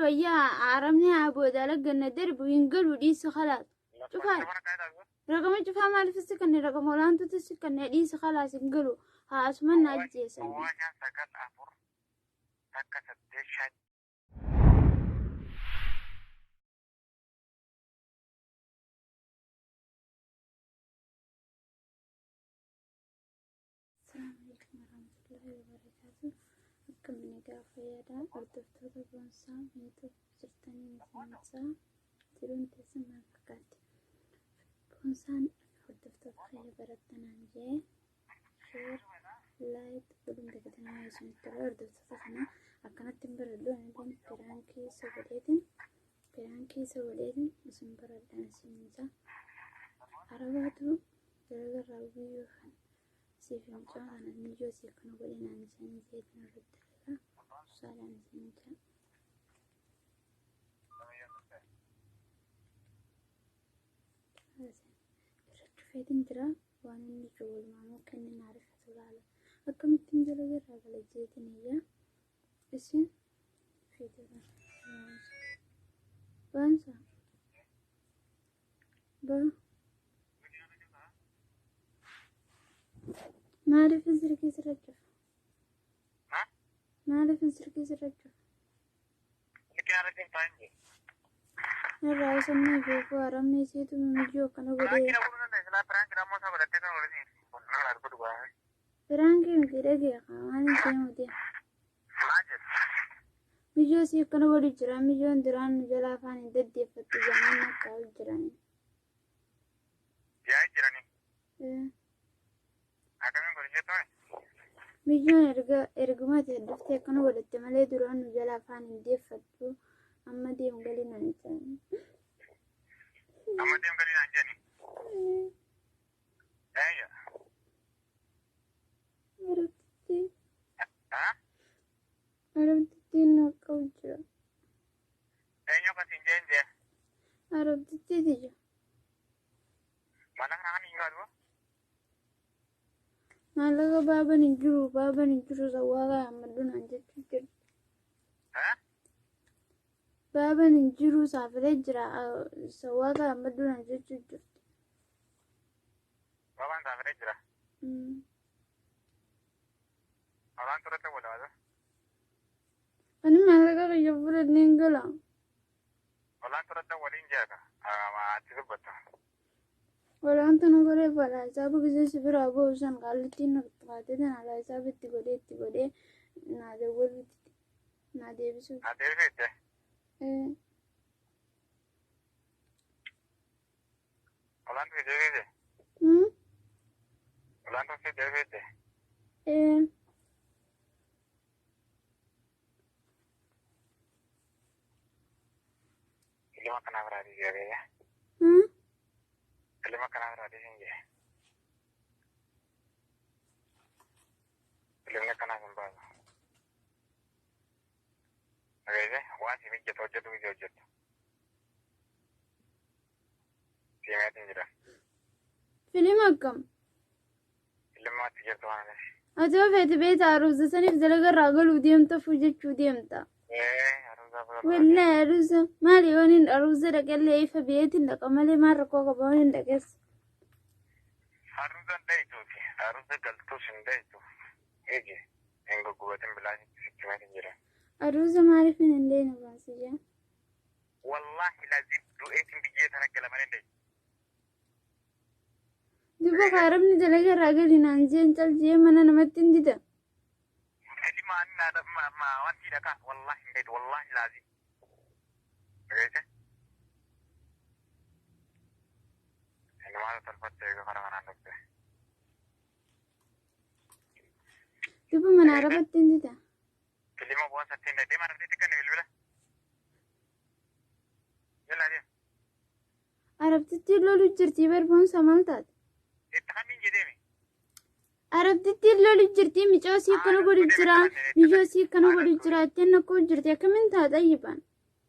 wayyaa arabni haa booda alagganna darbu hin galu dhiisi khalaas. Cufaa raqama cufaa maaliif si kanne raqama olaantuutu si kanne dhiisi khalaas hin galu haa asuman na ajjeesan. Duwwaa 5 9 4 1 8 5. Assalamu alaikum warahmatullahi wabarakatuh. Akkam nagaa fayyaadha. Hordoftoota boonsaa meetu jirtanii miseensaa jiruun teessan maal fakkaatti? Boonsaan hordoftoota kiyya barattanaan jee sheer laayik godhuun dagatanaa isinitti tola. Hordoftoota kana akkanatti hin baradhu ani kun piraankii isa godheetiin piraankii isa godheetiin isin baradhaan isin jaa. Arabaatu dalagarraa guyyoo kana siif mucaa kana miyyoo siif kana godhe naan jedhanii seetiin irratti dalagaa saalaan isin jedha. Irra cufeetiin jira waan inni jiru walumaanuu kenne naa rifatu laala. Akkamittiin dalaga irraa gala jeetiin iyyaa isin fiidira. Baansa. Ba. Maaliif sirkii sirra cufa? Maaliif sirkii sirra cufa? Irraa osoo inni beeku haramni isiitu mimiyyoo akkana godhee. Piraankii miti dhagee waan ishee miti. Miyyoo sii akkana godhu jira miyyoon duraan nu jalaa afaan hin deddeeffattu jedhanii akka jirani. Yaa jirani. Akkamiin godhu jettuun? Miyyoon erga erguma ati dhuftee akkana godhatte malee duraan nu jalaa afaan hin deeffattu amma deemu galii naan jedhan. Amma deem galii naan jedhani. Eeyya. Arabtittiin Ha? Arabtittiin na qabu jira. Eenyu akkasiin jeen jee? Arabtittiiti jira. Maallaqa kana kan hin jiru Maallaqa baaban hin jiru baaban hin jiru sawwaaqa yaammadhu naan jechuu jiru. Ha? Baaban hin jiru saafilee jira sawwaaqa yaammadhu naan jechuu jirti. Baabaan saafilee jira. Olaan turte walaala. Ani maallaqa kiyya fudhadheen gala. Olaan turte waliin jeeka. Ati dubbatta. Olaantu na godhee balaa isaa gisee si biraa ba'u san qaallittiin na qaatee tan alaa isaa itti godhee itti godhee naa dawwaluutti naa deebisuuf. Na deebifte. Olaantu si deebifte. Olaantu si deebifte. Ilma kanaa biraatii jira. Ilma kanaa biraatii hin jee. Ilmi kanaaf hin baasu. Dhageesse waan si mijjatu hojjedhu miti hojjettu. Simeetiin jira. Filima akkam? Ilmaatti jirtu waan ta'eef. Ati yoo feete beekta aruuza saniif dalaga irraa galuu deemta fuu jechuu deemta. Ee aruuza fuula. Wallahi aruuza maali yoon hin aruuza dhaqellee ifa beetiin dhaqa malee maal rakkoo qaba yoon hin dhaqes. Aruuza hin dheeytuuti. Aruuza galtuus hin dheeytu. Eegi hin guggubatin bilaashitti sitti meetiin jira. Aruuza maaliif hin deemne baasiyyaa? Wallahi lazim du'eetiin biyyee tana gala malee hin dheeytu. Duba haaromni dalaga irraa gali naan jeen cal jee mana namatti hin dida. Ilma anna wanti dhaqa wallahi hin dheeytu wallahi lazim. Dhageesse? Ilmaata tolfatte eega karaa kanaan dhufte. Duba mana arabatti hin dida. Ilma bu'aa sattiin deema arabtitti kenni bilbila. Jala deema. Arabtittiin lolu jirtii barboonsa maal taate? Itti kamiin jedheemi. Arabtittiin lolu jirtii micoo sii akkana godhu jira micoo sii akkana godhu jira ittiin nakkoo jirti akkamiin taata ayyibaan?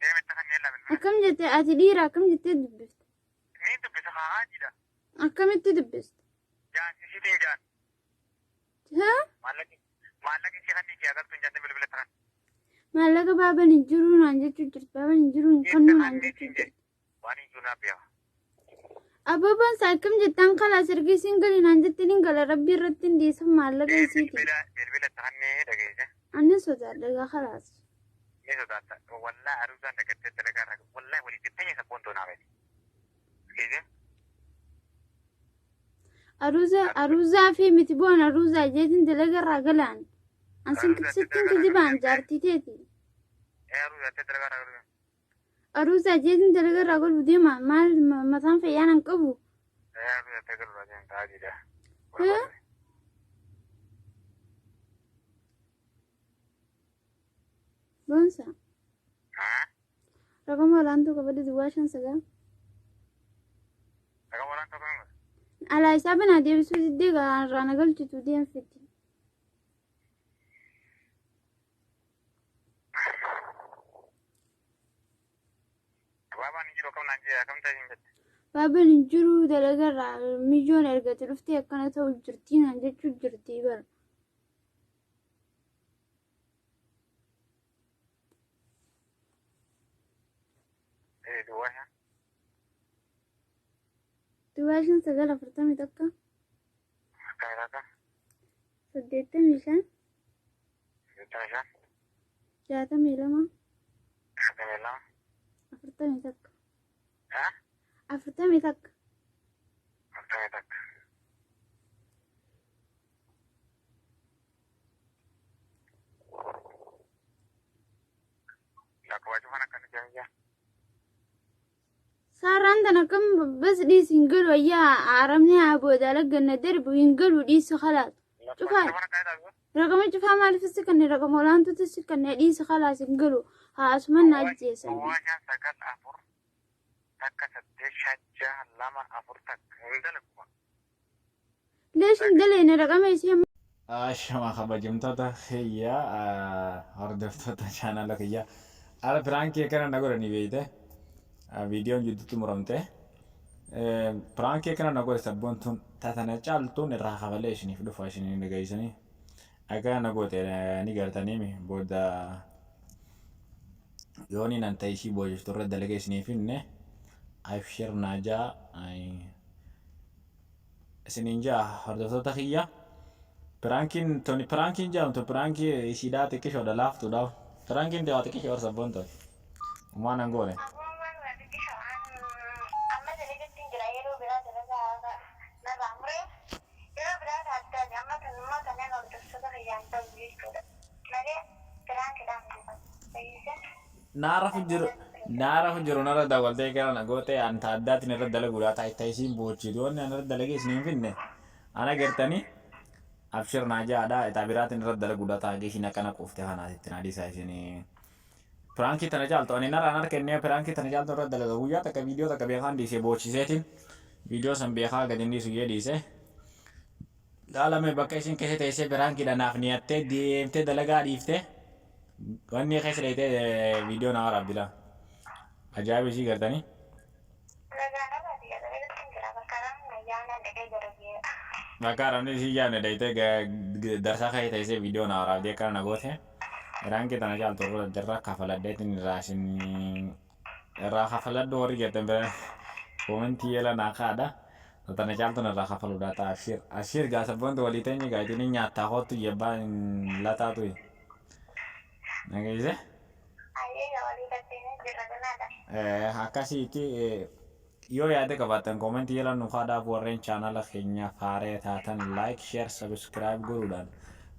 Deema itti kanneen la bilbila. Akkam jettee ati dhiira akkam jettee dubbifte? Niin dubbisa haa haajidha. Akkamitti dubbiste? Jaansisiitiin jaan. Haa? Maallaqi maallaqi ishee kan dhiisee agartuun jaatte bilbila turan. Maallaqa baaban hin jiru naan jechuu jirti. Baaban hin jiru hin kennu naan jechuu jirti. Waan hin jiru naa beeka. Abbaa Boonsaa akkam jettaan kalaas erga isiin gali naan jette nin gala rabbii irratti hin dhiisa maallaqa isiiti. Bilbila bilbila taannee dhageesse. Ani sodaadha egaa kalaas. Ni sodaatta. Wallahi aruuzaan dagattee dalagaa irraa wallahi walii jettanii sabboontuu naa beeti. Dhageesse. Aruuza aruuzaa fi miti boon aruuzaa jeetiin dalaga irraa galaan. An sin sittiin kijibaan jaartii teeti. Ee aruuzaa jettee dalagaa irraa galuudha. Aruuzaa jeetiin dalaga irraa galuuf deema maal mataan fayyaan hin qabu. Ee aruuzaa jettee galuudha deemta adiidha. Hee? Boonsa. Haa? Raqama olaantuu qabadhu duwwaa 59. Raqama olaantuu qabadhu. Alaa isaa banaa deebisuu diddee garaa irraa na galchitu deemfiti. Baabaan hin jiru akkam naan jee akkam ta'e hin jette. Baabaan hin jiru dalagarraa mijoon ergate dhuftee akkana ta'u jirtii naan jechuu jirtii bara. Ee duwwaa shan. Duwwaa 5 9 41. 41. 85. 85. 62. 62. 41. Haa? 41. 41. Lakkoofsa cufan akkana jedhan. Saaraan tana akkam bas dhiisi hin galu ayyaa aramni haa booda lagganna darbu hin galu dhiisi khalaas. Cufaa raqama cufaa maaliif si kanne raqama olaantuutti si kanne dhiisi khalaas hin galu haa asuman na ajjeesan. Duwwaa 5 9 4 1 8 5 6 2 4 1 hin dalagu. Leesh hin daleene raqama isii amma. Ashama kabajamtoota kiyya hordoftoota chaanala kiyya. Ara piraankii akkana na godhanii beeyte. Viidiyoon jidduutti muramte. Piraankii akkana na godhe sabboontuun tatana caaltuun irraa kafalee isiniif dhufa isiniin dhageessanii. Akkana na goote ni gartaniimi booda yooni nan ta'e ishii boojiftu irra dalagee isiniif hinne abshir naajaa isiniin ja'a hordoftoota kiyya. Piraankiin tuni piraankiin jedhamtu piraankii ishiidhaa xiqqishoodha laaftuudha. Piraankiin deemaa xiqqishoo warra sabboontooti. Umaa nan goone. Abbummaan waa xiqqisho an amma dalagatti hin jira yeroo biraa dalagaa narraa muree yeroo biraa taaddaati amma tan immoo tanan hordoftoota kiyyaan ta'u jechuudha malee piraankidhaan miti kun fayyise. Naa rafu jiru naa rafu jiru narra dawwaltee gara na goote an ta addaatiin irra dalaguudha ta ta isiin boochiitu wanni an irra dalagee isin hin finne ana gartanii abshir naa jaadha ta biraatiin irra dalaguudha ta ishiin akkana quufte kanaatitti naa dhiisaa isinii piraankii tana caaltu ani narraan harkennee piraankii tana caaltu irra dalaga guyyaa takka viidiyoo takka beekaan dhiise boochiseetiin viidiyoo san beekaa gadi hin dhiisu jee dhiise laalame bakka isin keessa teessee piraankiidha naaf niyattee deemtee dalagaa dhiiftee Wanni keessa dheeytee viidiyoo naa waraabdi laa. Ajaa'iba isii gartanii. Bakka haramni isii yaamne dheeytee darsaa keessa teessee viidiyoo naa waraabdee akkana na goote. Iraankii tana caaltu irra irra kafaladheetiin irraa isin irraa kafaladhu warri jettan bira koomentii jala naa kaadha. Tana caaltuun irraa kafaluudha ta'a abshir. Abshir gaa sabboontu walii teenye gaa itiin nyaattaa koottu jebbaa hin lataa tuyi. Dhageesse? Akkasiiti yoo yaada qabaattan koomentii jala nu kaadhaaf warreen chaanala keenya faaree taatan like share subscribe godhuudhaan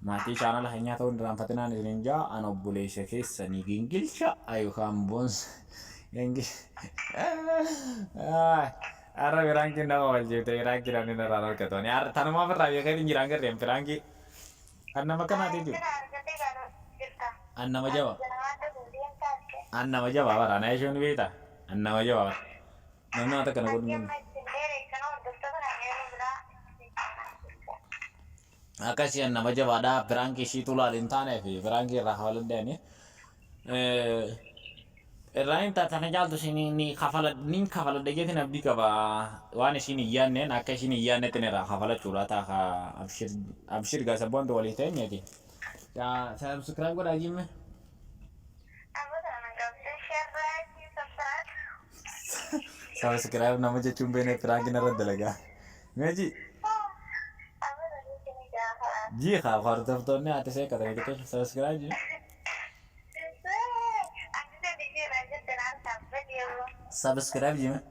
maatii chaanala keenyaa ta'uu hin irraanfatinaan isiniin jaa an obboleessa keessanii gingilcha yookaan boonsa Har'a piraankiin nama waljeefte piraankii namni narraan argatu ani har'a tanumaaf irraa beekeetiin jiraan garreen piraankii An nama akkanaati jechuudha. An nama jaba. An nama jaba bara. Ana jechuun ni beektaa? An nama jaba bara. Namni waan takka na godhu hin danda'u. Akkasii an nama jabaadha. Piraankii ishiitu laal hin taaneef piraankii irraa kafaladhe ani. Irraa hin taatana caaltu isin ni kafala nin kafaladha jeetiin abdii qaba waan isiin hin yaadneen akka isiin hin yaadnetti irraa kafalachuudha taa abshir abshir gaa sabboontu walii teenyeeti. Yaa subscribe godhaa jimme. Subscribe nama jechuun beekne prank narra dalagaa. Mee ji ji haa hordoftoonni ati see qatanii xiqqeessu subscribe ji. Subscribe ji mee.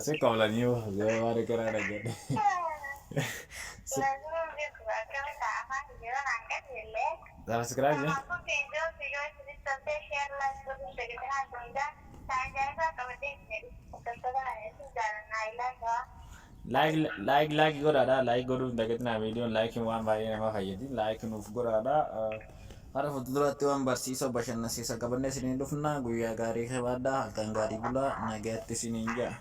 Si qoblanii waan karaa dhaggeedhe. Subscribe ji. Like like like godhaadha. Like godhuu hin dagatinaa. Viidiyoon like waan baay'ee nama fayyadi. Like nuuf godhaadha. Hara fuulduratti waan barsiisoo bashannansiisa qabannee isiniin dhufna. Guyyaa gaarii qabaadhaa. Halkan gaarii bulaa. Nagaatti isiniin ja'a.